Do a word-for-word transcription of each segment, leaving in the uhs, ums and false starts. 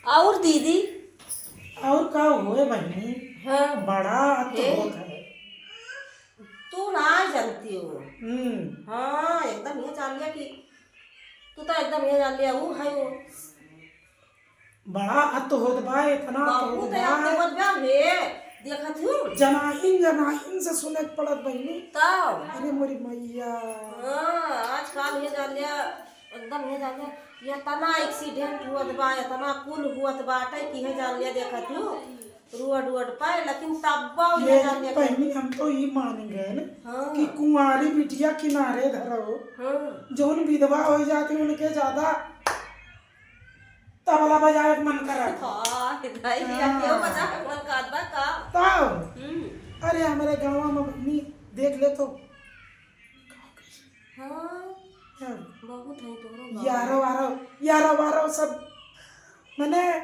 और दीदी? और का होए बहिनी? हाँ। बड़ा अत हे। होत है। तू ना जानती हो। हम्म। हाँ, एकदम ये जान लिया कि तू तो एकदम ये जान लिया, वो है वो। बड़ा अत होत बा, इतना अत बहुत होत है, बा। अत होत बा, हे, देखत हूँ। जनाइन, जनाइन से सुने के पड़त बहिनी। तब? अरे मोरी मैया। हाँ, आजकल ये जान लिया, एकदम ये जान लिया, इतना accident हुअत बा, इतना कुल हुअत बाटे कि ये जान लिया, देखत हूँ, रोड वोड पे, लेकिन तब ये ये जान लिया। बहिनी, हम तो ई मान गए न हाँ। कि कुंवारी बिटिया किनारे धरो, हाँ। जौन विधवा हो जाती उनके ज्यादा तबला बजावे के मन करत। हाँ, दाई, या हाँ। केहू बजावे के मन करत बा का? तब? हम्म। अरे, हमरे गाँव में बहिनी देख ले तो। हाँ, हाँ। बहुत है तोरो गाँव। यारो वारो, यारो वारो सब, मने,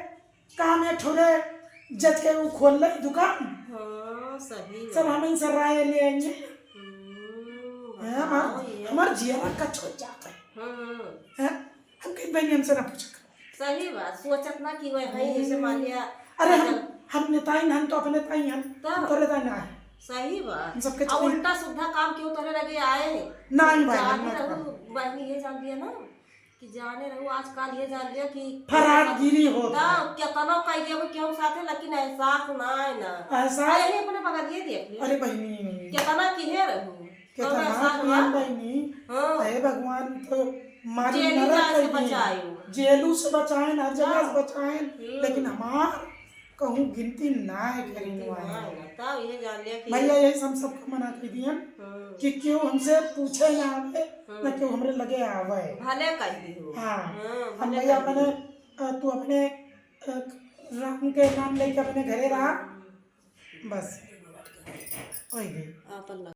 काम एक ठोरे जज के ऊ खोल ले दुकान। हाँ, सही सब है। हम इनसे राय ले आएंगे। हम्म, हैं, हमार, बताओ ये। हमार जियरा कच हो जात है। हम्म। हैं? हम कहीं बहनी हमसे ना पूछा करो। सही बात, सोचत ना कि वह है, जैसे मान लिया, अरे हम, अगर हम नेताइन हन तो अपने ताई हन, तो? हम तोरे ताई ना है। सही बात। हम सबके आ, चली। उल्टा सुद्धा काम क्यों तोरे लगे आए? ना, हम भाई, जाने हम ना रहू, करो। बहनी ये जान लिया ना कि जाने रहू, आजकल ये जान लिया कि फरारगिरी होत तो है। केतनो कह दिया वो क्यों साथे, लेकिन एहसास ना है ना। एहसास? अरे, अपने बगल ये देख ले। अरे बहनी। केतना किहे रहू। केतना और साथ किहन बा? बहिनी? हाँ। हे भगवान, तो मारी जेली नरक जाए से कर दिए। बचायो। जेलू से बचाएन, हर जगह से हाँ। बचाएन, हम्म। लेकिन हमार कहूँ गिनती ना है करी गिनती हुआ ना है। है ना। तब ये जान लिया कि भैया, यही से हम सबको मना कर दियन हम्म। कि क्यों हमसे पूछे ना आवे, हम्म। ना क्यों हमरे लगे आवे। भले कह दी हो। हाँ। हाँ, हम भले भैया कह दी। अपने, अ, तू अपने, अ, राम के नाम लेके अपने घरे रहा। हम्म। बस। वही। आपन